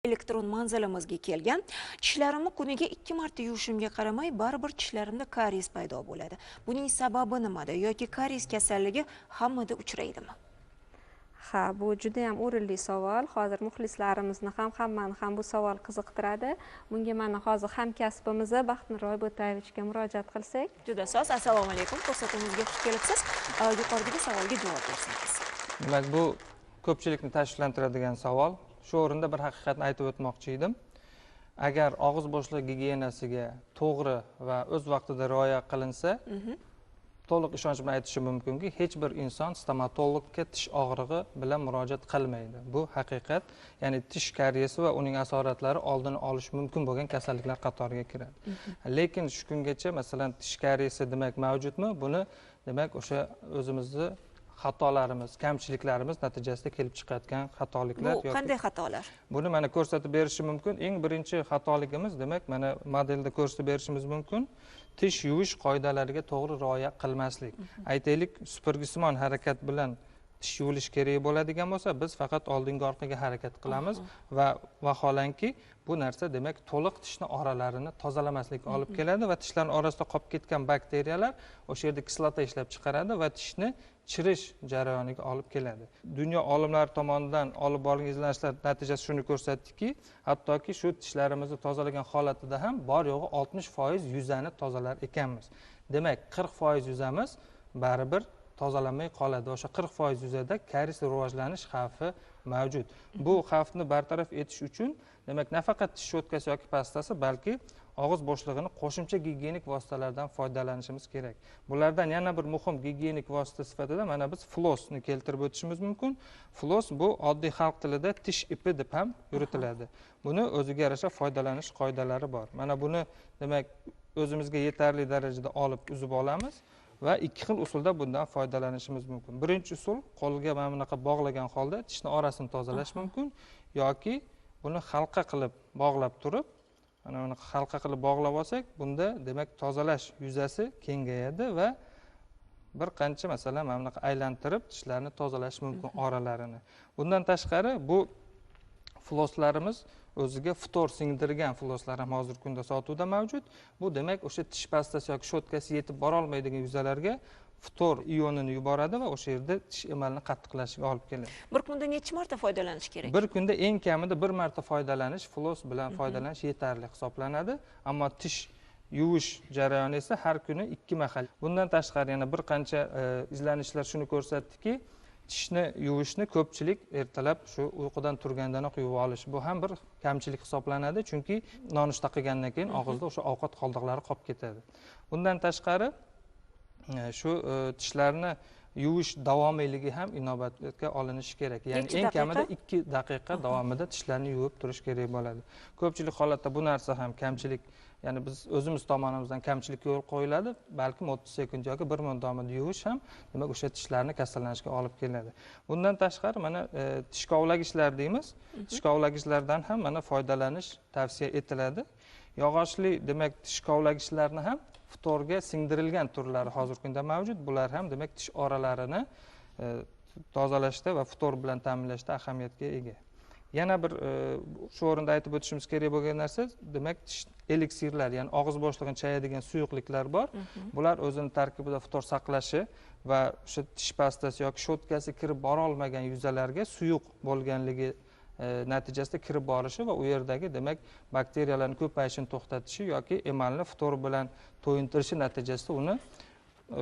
Elektron manzilimizga kelgan. Tishlarimni kuniga 2 marta yuvishimga qaramay, baribir tishlarimda karies paydo bo'ladi. Buning sababi nimada yoki karies kasalligi hammada uchraydimi? Ha, bu juda ham o'rinli savol. Hozir muxlislarimizni ham, hammani ham bu savol qiziqtiradi. Bunga mana hozir hamkasbimiz Baxtinur Oybo'tayevichga murojaat qilsak. Juda soz. Assalomu alaykum. Ko'rsatuvimizga xush kelibsiz. Yuqoridagi savolga javob bersangiz. Demak, bu ko'pchilikni tashvishlantiradigan savol. Shu o'rinda bir haqiqatni aytib o'tmoqchi edim. Agar og'iz bo'shlig'i gigiyenasiga to'g'ri va o'z vaqtida rioya qilinsa, to'liq ishonch bilan aytishim mumkinki, hech bir inson stomatologga tish og'rig'i bilan murojaat qilmaydi. Bu haqiqat. Ya'ni tish kariyesi va uning asoratlari oldini olish mumkin bo'lgan kasalliklar qatoriga kiradi. Lekin shu kungacha, masalan, tish kariyesi demak mavjudmi? Buni demak o'sha o'zimizni xatolarimiz, kamchiliklarimiz natijasida kelib chiqayotgan xatoliklar. Bu qanday xatolar? Buni mana ko'rsatib berishim mumkin. Eng birinchi xatoligimiz, demak, mana modelda ko'rsatib berishimiz mumkin. Tish yuvish qoidalariga to'g'ri rioya qilmaslik. Aytaylik, supurgisimon harakat bilan tish yuvilish kerak bo'ladigan bo'lsa, biz faqat oldinga orqaga harakat qilamiz va vaholanki bu narsa demak to'liq tishni oralarini tozalamaslikka olib keladi va tishlarning orasida qolib ketgan bakteriyalar o'sha yerda kislota ishlab chiqaradi va tishni chirish jarayoniga olib keladi. Dunyo olimlari tomonidan olib borilgan izlanishlar natijasi shuni ko'rsatdiki, hattoki shu tishlarimizni tozalagan holatida ham bor yo'g'i 60% yuzani tozalar ekanmiz. Demak, 40% yuzamiz baribir tozalanmay qoladi. O'sha 40% yuzada karies rivojlanish xavfi mavjud. Bu xavfni bartaraf etish uchun demak nafaqat tish shotkasi yoki pastasi, balki og'iz bo'shlig'ini qo'shimcha gigiyenik vositalardan foydalanishimiz kerak. Bulardan yana bir muhim gigiyenik vosita sifatida mana biz flosni keltirib o'tishimiz mumkin. Flos bu oddiy xalq tilida tish ipi deb ham yuritiladi. Buni o'ziga yarasha foydalanish qoidalari bor. Mana buni demak o'zimizga yetarli darajada olib uzib olamiz va ikki xil usulda bundan foydalanishimiz mumkin. Birinchi usul qo'lga mana bunaqa bog'lagan holda tishni orasini tozalash mumkin yoki buni halqa qilib bog'lab turib, mana bunaqa halqa qilib bog'lab olsak, bunda demak tozalash yuzasi kengayadi va bir qancha masalan mana bunaqa aylantirib tishlarni tozalash mumkin oralarini. Bundan tashqari bu floslarimiz o'ziga ftor singdirgan floslar ham hozirgi kunda sotuvda mavjud. Bu demak o'sha tish pastasi yoki shotkasi yetib bora olmaydigan yuzalarga ftor ionini yuboradi va o'sha yerda tish emalini qattiqlashiga olib keladi. Bir kunda necha marta foydalanish kerak? Bir kunda eng kamida bir marta foydalanish, flos bilan foydalanish yetarli hisoblanadi. Ammo tish yuvish jarayoni esa har kuni 2 mahal. Bundan tashqari yana bir qancha izlanishlar shuni ko'rsatdiki, tishni yuvishni ko'pchilik ertalab shu uyqudan turgandanoq yuvib olish, bu ham bir kamchilik hisoblanadi, chunki nonushta qilgandan keyin og'izda o'sha ovqat qoldiqlari qolib ketadi. Bundan tashqari shu tishlarni yuvish davomiyligi ham inobatga olinishi kerak. Ya'ni eng kamida 2 daqiqa davomida tishlarni yuvib turish kerak bo'ladi. Ko'pchilik holatda bu narsa ham kamchilik, ya'ni biz o'zimiz tomonimizdan kamchilikka yo'l qo'yiladi, balkim 30 sekund yoki 1 minut davomida yuvish ham demak o'sha tishlarni kasallanishga olib keladi. Bundan tashqari mana tish kovlagichlar deymiz. Tish kovlagichlardan ham mana foydalanish tavsiya etiladi. Yog'ochli demak tish kovlagichlarni ham ftorga singdirilgan turlari hozirgi kunda mavjud. Bular ham demak tish oralarini tozalashda va ftor bilan ta'minlashda ahamiyatga ega. Yana bir shu o'rinda aytib o'tishimiz kerak bo'lgan narsa, demak tish eliksirlar, ya'ni og'iz bo'shlig'ini chayadigan suyuqliklar bor. Bular o'zini tarkibida ftor saqlashi va o'sha tish pastasi yoki shotkasi kirib bora olmagan yuzalarga suyuq bo'lganligi natijasida kirib borishi va u yerdagi demak bakteriyalarning ko'payishini to'xtatishi yoki emalni ftor bilan to'yintirishi natijasida uni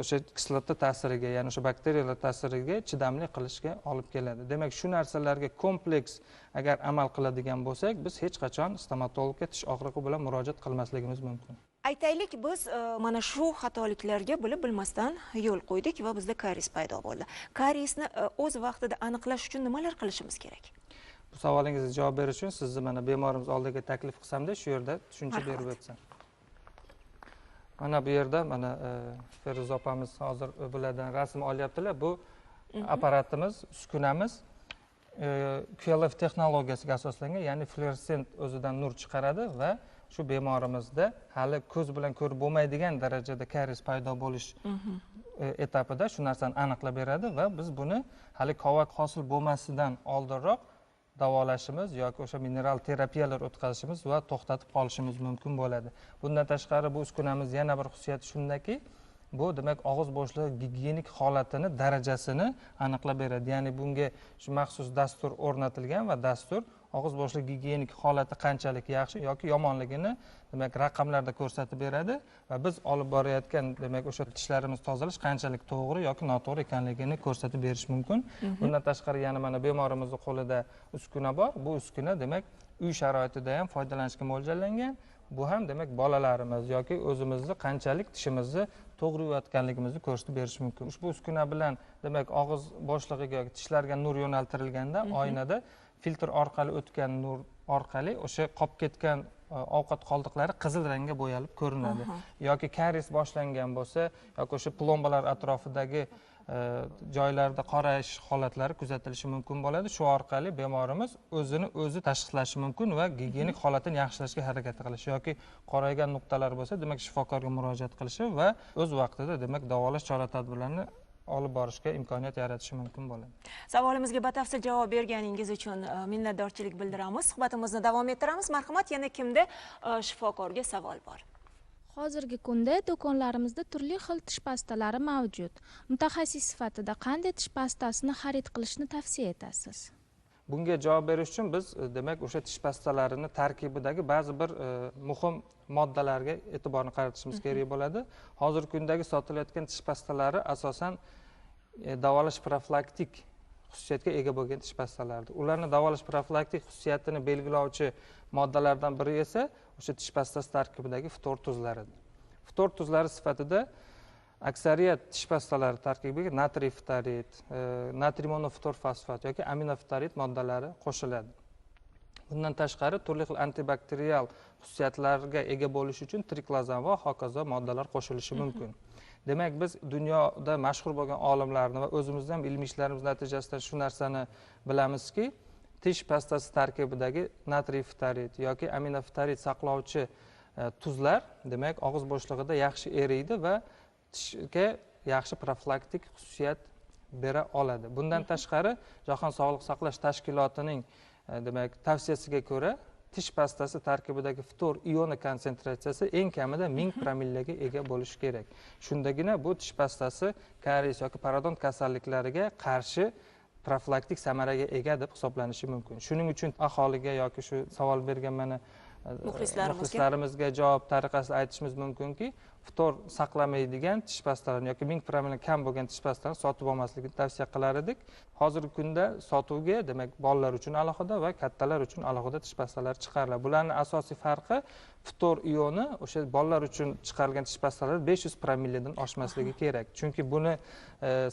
o'sha kislota ta'siriga, ya'ni o'sha bakteriyalar ta'siriga chidamli qilishga olib keladi. Demak, shu narsalarga kompleks agar amal qiladigan bo'lsak, biz hech qachon stomatologga tish og'rig'i bilan murojaat qilmasligimiz mumkin. Aytaylik, biz mana shu xatoliklarga bilib bilmasdan yo'l qo'ydik va bizda karies paydo bo'ldi. Kariesni o'z vaqtida aniqlash uchun nimalar qilishimiz kerak? Bu savolingizga javob berish uchun sizni mana bemorimiz oldiga taklif qilsamda shu yerda tushuncha berib o'tsam. Mana bu yerda mana Feruza opamiz hozir bulardan rasm olyaptilar. Bu apparatimiz, uskunamiz QLF texnologiyasiga asoslangan, ya'ni fluorescent o'zidan nur chiqaradi va shu bemorimizda hali ko'z bilan ko'rib bo'lmaydigan darajada karies paydo bo'lish etapida shu narsani aniqlab beradi va biz buni hali kovak hosil bo'lmasidan oldinroq davolashimiz yoki o'sha mineral terapiyalar o'tkazishimiz va to'xtatib qolishimiz mumkin bo'ladi. Bundan tashqari bu uskunamiz yana bir xususiyati shundaki, bu demak og'iz bo'shlig'i gigiyenik holatini darajasini aniqlab beradi. Ya'ni bunga shu maxsus dastur o'rnatilgan va dastur og'iz bo'shlig'i gigiyenik holati qanchalik yaxshi yoki yomonligini demak raqamlarda ko'rsatib beradi va biz olib borayotgan demak o'sha tishlarimiz tozalash qanchalik to'g'ri yoki noto'g'ri ekanligini ko'rsatib berish mumkin. Bundan tashqari yana mana bemorimizning qo'lida uskuna bor. Bu uskuna demak uy sharoitida ham foydalanishga mo'ljallangan. Bu ham demak bolalarimiz yoki o'zimizni qanchalik tishimizni to'g'ri yuvayotganligimizni ko'rsatib berishi mumkin. Ushbu uskuna bilan demak og'iz bo'shlig'iga yoki tishlarga nur yo'naltirilganda oynada filtr orqali o'tgan nur orqali o'sha qolib ketgan ovqat qoldiqlari qizil rangga bo'yalib ko'rinadi. Yoki karies boshlangan bo'lsa yoki o'sha plombalar atrofidagi joylarda qorayish holatlari kuzatilishi mumkin bo'ladi. Shu orqali bemorimiz o'zini o'zi tashxislashi mumkin va gigiyenik holatini yaxshilashga harakat qilishi yoki qoraygan nuqtalar bo'lsa demak shifokorga murojaat qilishi va o'z vaqtida demak davolash chora-tadbirlarini olib borishga imkoniyat yaratishi mumkin bo'ladi. Savolimizga batafsil javob berganingiz uchun minnatdorchilik bildiramiz. Suhbatimizni davom ettiramiz. Marhamat, yana kimda shifokorga savol bor? Hozirgi kunda do'konlarimizda turli xil tish pastalari mavjud. Mutaxassis sifatida qanday tish pastasini xarid qilishni tavsiya etasiz? Bunga javob berish uchun biz demak o'sha tish pastalarini tarkibidagi ba'zi bir muhim moddalarga e'tiborni qaratishimiz kerak bo'ladi. Hozirgi kundagi sotilayotgan tish pastalari asosan davolash profilaktik xususiyatga ega bo'lgan tish pastalaridir. Ularni davolash profilaktik xususiyatini belgilovchi moddalardan biri esa o'sha tish pastasi tarkibidagi ftor tuzlaridir. Ftor tuzlari sifatida aksariyat tish pastalari tarkibiga natriy ftorid, natriy monoftorfosfat yoki aminoftorid moddalari qo'shiladi. Bundan tashqari turli xil antibakterial xususiyatlarga ega bo'lish uchun triklozan va hokazo moddalar qo'shilishi mumkin. Demak, biz dunyoda mashhur bo'lgan olimlarni va o'zimizda ham ilmiy ishlarimiz natijasida shu narsani bilamizki, tish pastasi tarkibidagi natriy ftorid yoki aminoftorid saqlovchi tuzlar demak og'iz bo'shlig'ida yaxshi eriydi va tishga yaxshi profilaktik xususiyat bera oladi. Bundan tashqari Jahon Sog'liqni saqlash tashkilotining demak tavsiyasiga ko'ra tish pastasi tarkibidagi ftor ioni konsentratsiyasi eng kamida 1000 promillega ega bo'lishi kerak. Shundagina bu tish pastasi karies yoki parodont kasalliklariga qarshi profilaktik samaraga ega deb hisoblanishi mumkin. Shuning uchun aholiga yoki shu savol bergan mana muxlislarimizga javob tariqasida aytishimiz mumkinki, ftor saqlamaydigan tish pastalarini yoki 1000 promildan kam bo'lgan tish pastalarini sotib olmaslikni tavsiya qilar edik. Hozirgi kunda sotuvga demak bolalar uchun alohida va kattalar uchun alohida tish pastalari chiqariladi. Bularning asosiy farqi ftor ioni o'sha bolalar uchun chiqarilgan tish pastalari 500 promildan oshmasligi kerak. Chunki buni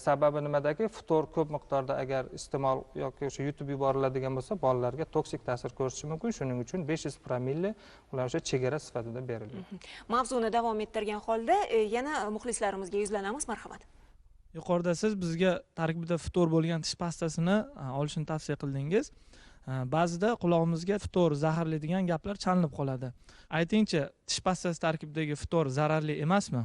sababi nimadaki, ftor ko'p miqdorda agar iste'mol yoki o'sha yutib yuboriladigan bo'lsa, bolalarga toksik ta'sir ko'rsatishi mumkin. Shuning uchun 500 promille ular o'sha chegara sifatida beriladi. Mavzuni davom ettirgan holda yana muxlislarimizga yuzlanamiz. Marhamat. Yuqorida siz bizga tarkibida ftor bo'lgan tish pastasini olishni tavsiya qildingiz. Ba'zida qulog'imizga ftor zaharli degan gaplar chalinib qoladi. Aytingchi, tish pastasi tarkibidagi ftor zararli emasmi?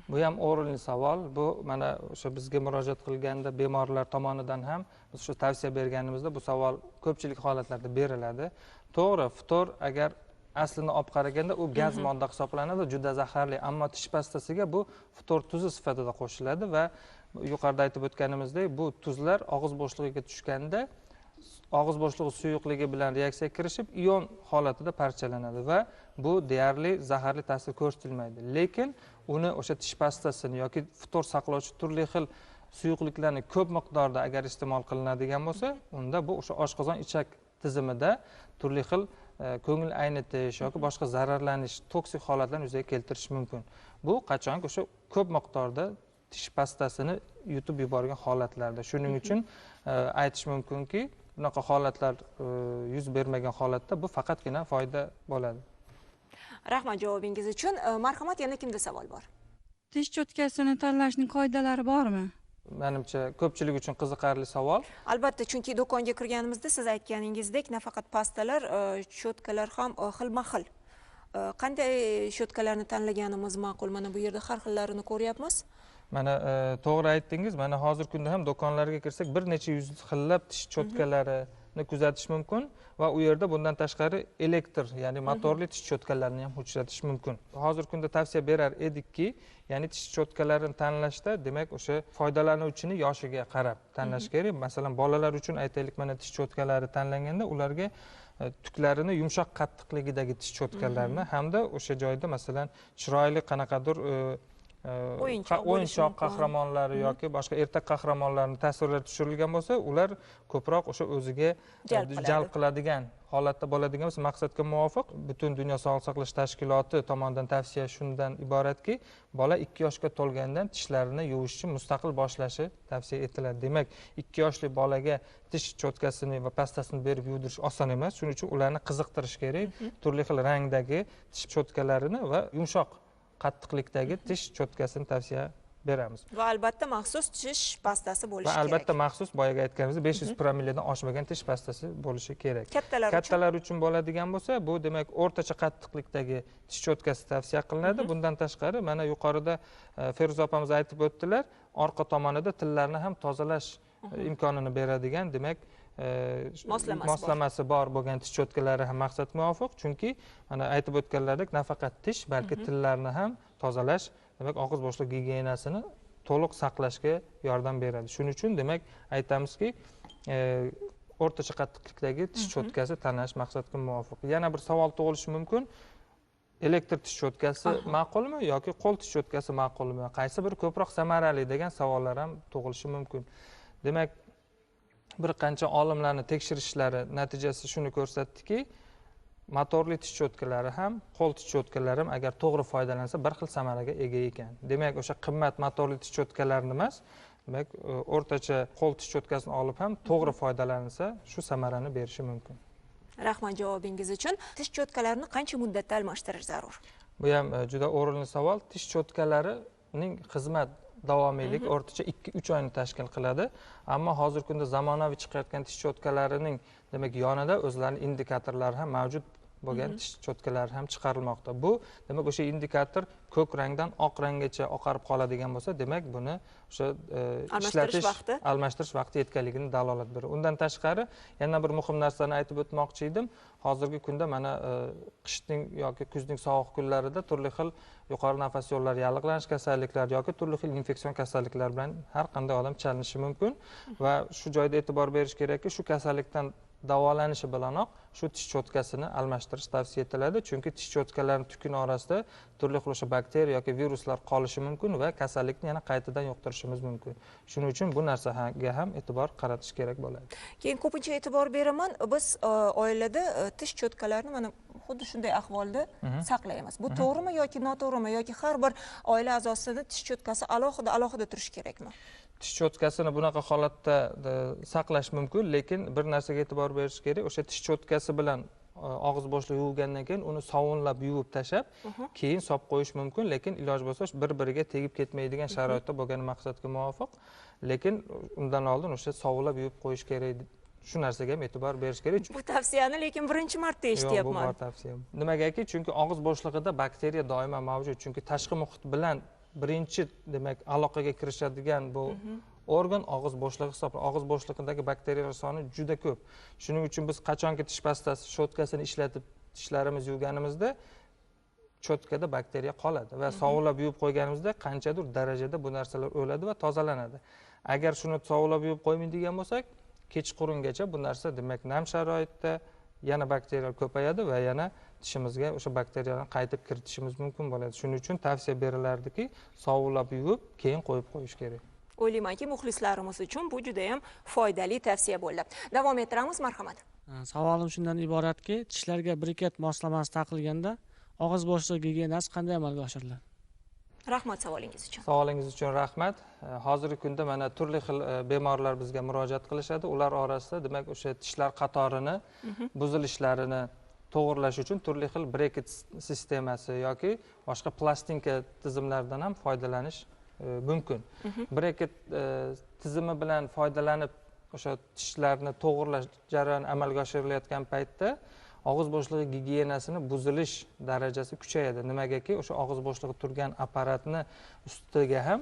Bu ham o'rinli savol. Bu mana o'sha bizga murojaat qilganda bemorlar tomonidan ham biz shu tavsiya berganimizda bu savol ko'pchilik holatlarda beriladi. To'g'ri, ftor agar aslini olib qaraganda u gaz modda hisoblanadi, juda zaharli, ammo tish pastasiga bu ftor tuzi sifatida qo'shiladi va yuqorida aytib o'tganimizdek, bu tuzlar og'iz bo'shlig'iga tushganda og'iz bo'shlig'i suyuqligi bilan reaksiyaga kirishib, ion holatida parchalanadi va bu deyarli zaharli ta'sir ko'rsatilmaydi. Lekin uni o'sha tish pastasini yoki ftor saqlovchi turli xil suyuqliklarni ko'p miqdorda agar iste'mol qilinadigan bo'lsa, unda bu o'sha oshqozon ichak tizimida turli xil ko'ngil aynitish yoki boshqa zararlanish, toksik holatlarni yuzaga keltirishi mumkin. Bu qachonki o'sha ko'p miqdorda tish pastasini yutib yuborgan holatlarda. Shuning uchun aytish mumkinki, bunaqa holatlar yuz bermagan holatda bu faqatgina foyda bo'ladi. Rahmat javobingiz uchun. Marhamat, yana kimda savol bor? Tish cho'tkasini tanlashning qoidalari bormi? Menimcha ko'pchilik uchun qiziqarli savol. Albatta, chunki do'konga kirganimizda siz aytganingizdek nafaqat pastalar, cho'tkalar ham xilma-xil. Qanday cho'tkalarni tanlaganimiz ma'qul? Mana bu yerda har xillarini ko'ryapmiz. Mana to'g'ri aytdingiz. Mana hozirgi kunda ham do'konlarga kirsak bir necha yuz xillab tish cho'tkalari, kuzatish mumkin va u yerda bundan tashqari elektr, ya'ni motorli tish cho'tkalarini ham uchratish mumkin. Hozirgi kunda tavsiya berar edikki, ya'ni tish cho'tkalarini tanlashda demak o'sha foydalanuvchining yoshiga qarab tanlash kerak. Masalan, bolalar uchun aytaylik, mana tish cho'tkalari tanlanganda ularga tuklarini yumshoq qattiqligidagi tish cho'tkalarini hamda o'sha joyda masalan chiroyli qanaqadir o'yinchoq qahramonlari yoki boshqa ertak qahramonlarining tasvirlari tushirilgan bo'lsa, ular ko'proq o'sha o'ziga jalb qiladigan holatda bo'ladigan bo'lsa, maqsadga muvofiq. Butun dunyo sog'liqni saqlash tashkiloti tomonidan tavsiya shundan iboratki, bola 2 yoshga to'lgandan tishlarini yuvishni mustaqil boshlashi tavsiya etiladi. Demak, 2 yoshli bolaga tish cho'tkasini va pastasini berib yuvdirish oson emas. Shuning uchun ularni qiziqtirish kerak. Turli xil rangdagi tish cho'tkalarini va yumshoq qattiqlikdagi tish cho'tkasini tavsiya beramiz. Va albatta maxsus tish pastasi bo'lishi kerak. Va albatta maxsus boyaga aytganimizdek 500 promilledan oshmagan tish pastasi bo'lishi kerak. Kattalar uchun bo'ladigan bo'lsa, bu demak o'rtacha qattiqlikdagi tish cho'tkasi tavsiya qilinadi. Bundan tashqari mana yuqorida Feruza opamiz aytib o'tdilar, orqa tomonida tillarni ham tozalash imkonini beradigan demak moslamasi bor bo'lgan tish cho'tkalari ham maqsadga muvofiq, chunki mana aytib o'tganlaridek nafaqat tish, balki tillarni ham tozalash demak og'iz bo'shliq gigiyenasini to'liq saqlashga yordam beradi. Shuning uchun demak aytamizki, o'rtacha qattiqlikdagi tish cho'tkasi tanlash maqsadga muvofiq. Yana bir savol tug'ilishi mumkin. Elektr tish cho'tkasi ma'qulmi yoki qo'l tish cho'tkasi ma'qulmi? Qaysi biri ko'proq samarali degan savollar ham tug'ilishi mumkin. Demak, bir qancha olimlarning tekshirishlari natijasi shuni ko'rsatdiki, motorli tish cho'tkalari ham, qo'l tish cho'tkalari ham agar to'g'ri foydalansa bir xil samaraga ega ekan. Demak, o'sha qimmat motorli tish cho'tkalarini emas, demak, o'rtacha qo'l tish cho'tkasini olib ham to'g'ri foydalansa, shu samarani berishi mumkin. Rahmat javobingiz uchun. Tish cho'tkalarini qancha muddatda almashtirish zarur? Bu ham juda o'rinli savol. Tish cho'tkalarining xizmat davomiylik o'rtacha 2-3 oyni tashkil qiladi. Ammo hozirgi kunda zamonaviy chiqayotgan tish cho'tkalarining demak yonida o'zlarining indikatorlari ham mavjud bo'lgan tish cho'tkalari ham chiqarilmoqda. Bu demak o'sha indikator ko'k rangdan oq ranggacha oqarib qoladigan bo'lsa, demak buni o'sha ishlatish almashtirish vaqti yetganligini dalolat beradi. Undan tashqari yana bir muhim narsani aytib o'tmoqchi edim. Hozirgi kunda mana qishning yoki kuzning sovuq kunlarida turli xil yuqori nafas yo'llari yallig'lanish kasalliklari yoki turli xil infeksion kasalliklar bilan har qanday odam chalinishi mumkin va shu joyda e'tibor berish kerakki, shu kasallikdan davolanishi bilanoq shu tish cho'tkasini almashtirish tavsiya etiladi. Chunki tish cho'tkalarining tukuni orasida turli xil o'sha bakteriya yoki viruslar qolishi mumkin va kasallikni yana qaytadan yuqtirishimiz mumkin. Shuning uchun bu narsaga ham e'tibor qaratish kerak bo'ladi. Keyin ko'pincha e'tibor beraman, biz oilada tish cho'tkalarini mana xuddi shunday ahvolda saqlaymiz. Bu to'g'rimi yoki noto'g'rimi yoki har bir oila a'zosini tish cho'tkasi alohida alohida turishi kerakmi? Tish cho'tkasini bunaqa holatda saqlash mumkin, lekin bir narsaga e'tibor berish kerak. O'sha tish cho'tkasi bilan og'iz bo'shlig'i yuvilgandan keyin uni sovunlab yuvib tashlab, keyin solib qo'yish mumkin, lekin iloj bo'lsa bir-biriga tegib ketmaydigan sharoitda bo'lgani maqsadga muvofiq. Lekin undan oldin o'sha sovunlab yuvib qo'yish kerak. Shu narsaga ham e'tibor berish kerak. Bu tavsiyani lekin birinchi marta eshityapman. Yo'q, bu bor tavsiya. Nimagaki? Chunki og'iz bo'shlig'ida bakteriya doimo mavjud. Chunki tashqi muhit bilan birinchi demak aloqaga kirishadigan bu organ og'iz bo'shlig'i hisoblanadi. Og'iz bo'shlig'idagi bakteriyalar soni juda ko'p. Shuning uchun biz qachonki tish pastasi cho'tkasini ishlatib tishlarimiz yuvganimizda cho'tkada bakteriya qoladi va sovunlab yuvib qo'yganimizda qanchadir darajada bu narsalar o'ladi va tozalanadi. Agar shuni sovunlab yuvib qo'ymaydigan bo'lsak, kechqurungacha bu narsa demak nam sharoitda yana bakteriyalar ko'payadi va yana tishimizga o'sha bakteriyalarni qaytib kiritishimiz mumkin bo'ladi. Shuning uchun tavsiya berilardiki, sovunlab yuvib, keyin qo'yib qo'yish kerak. O'ylaymanki, muxlislarimiz uchun bu juda ham foydali tavsiya bo'ldi. Davom ettiramiz, marhamat. Savolim shundan iboratki, tishlarga briket moslamasi taqilganda og'iz bo'shlig'i gigiyenasi qanday amalga oshiriladi? Rahmat savolingiz uchun. Savolingiz uchun rahmat. Hozirgi kunda mana turli xil bemorlar bizga murojaat qilishadi. Ular orasida demak o'sha tishlar qatorini buzilishlarini to'g'irlash uchun turli xil breket sistemasi yoki boshqa plastinka tizimlaridan ham foydalanish mumkin. Breket tizimi bilan foydalanib o'sha tishlarni to'g'irlash jarayoni amalga oshirilayotgan paytda og'iz bo'shlig'i gigiyenasini buzilish darajasi kuchayadi. Nimagaki, o'sha og'iz bo'shlig'i turgan apparatni ustiga ham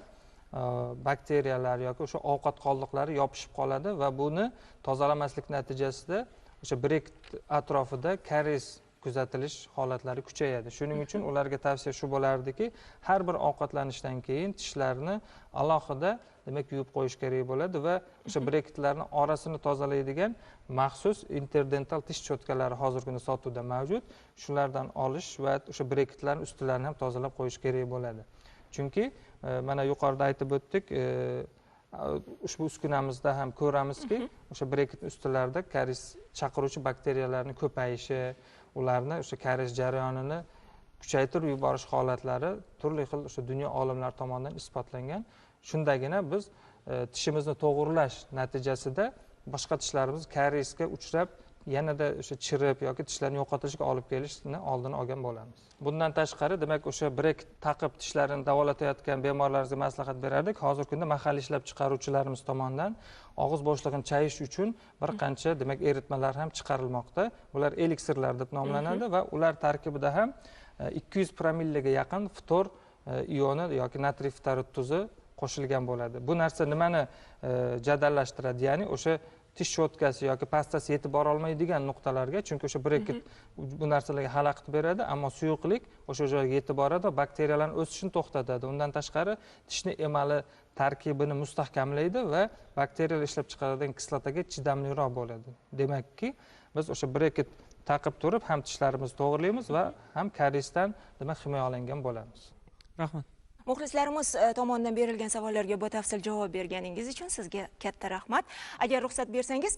bakteriyalar yoki o'sha ovqat qoldiqlari yopishib qoladi va buni tozalamaslik natijasida o'sha breket atrofida karies kuzatilish holatlari kuchayadi. Shuning uchun ularga tavsiya shu bo'lardiki, har bir ovqatlanishdan keyin tishlarni alohida demak yuvib qo'yish kerak bo'ladi va o'sha breketlarni orasini tozalaydigan maxsus interdental tish cho'tkalari hozirgi kunda sotuvda mavjud. Shulardan olish va o'sha breketlarni ustilarini ham tozalab qo'yish kerak bo'ladi. Chunki mana yuqorida aytib o'tdik, ushbu uskunamizda ham ko'ramizki, o'sha breket ustilarida karies chaqiruvchi bakteriyalarning ko'payishi, ularni o'sha karies jarayonini kuchaytirib yuborish holatlari turli xil o'sha dunyo olimlari tomonidan isbotlangan. Shundagina biz tishimizni to'g'rilash natijasida boshqa tishlarimiz kariesga uchrab yanada o'sha chirib yoki tishlarni yo'qotishga olib kelishini oldini olgan bo'lamiz. Bundan tashqari demak o'sha breket taqib tishlarini davolatayotgan bemorlarimizga maslahat berardik. Hozirgi kunda mahalliy ishlab chiqaruvchilarimiz tomonidan og'iz bo'shlig'ini chayish uchun bir qancha demak eritmalar ham chiqarilmoqda. Bular eliksirlar deb nomlanadi va ular tarkibida ham 200 promillega yaqin ftor ioni yoki natriy ftorid tuzi qo'shilgan bo'ladi. Bu narsa nimani jadallashtiradi? Ya'ni o'sha tish cho'tkasi yoki pastasi yetib bora olmaydigan nuqtalarga, chunki o'sha breket bu narsalarga xalaqit beradi, ammo suyuqlik o'sha joyga yetib boradi va bakteriyalarning o'sishini to'xtatadi. Undan tashqari tishni emali tarkibini mustahkamlaydi va bakteriyalar ishlab chiqaradigan kislotaga chidamliroq bo'ladi. Demakki, biz o'sha breket taqib turib ham tishlarimizni to'g'rilaymiz va ham kariesdan demak himoya olingan bo'lamiz. Rahmat. Muxlislarimiz tomonidan berilgan savollarga batafsil javob berganingiz uchun sizga katta rahmat. Agar ruxsat bersangiz,